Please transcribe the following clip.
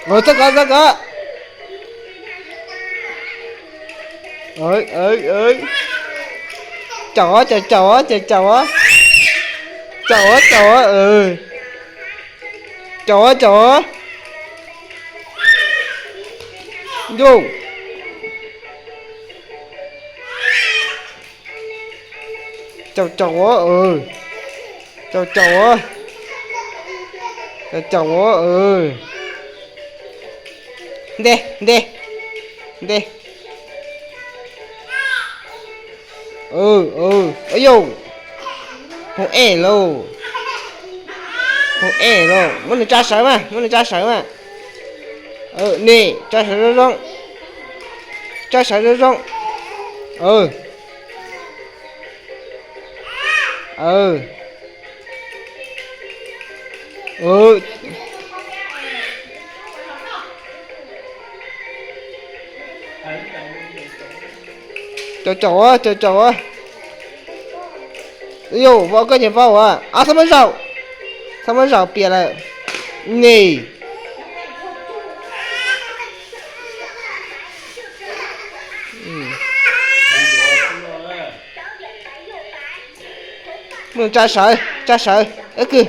Txhob kov, txhob kov. Caum, caum, caum, caum. Caum, caum. Caum, caum. Yus. Caum caum. Caum caum. Caum caum. Nte, nte, nte. Yus, ua yus. Hu es lauj. Hu es lauj. Muab nws tsa sawv mas, muab nws tsa sawv mas. Nim tsa sawv zoo zoo. Tsa sawv zoo zoo. Caum caum, caum caum. Yus, vau koj nyiam vau as. Txhob muab zaum. Txhob muab zaum piam lawm. Nim. Mus tsa sawv, tsa sawv, ib kws.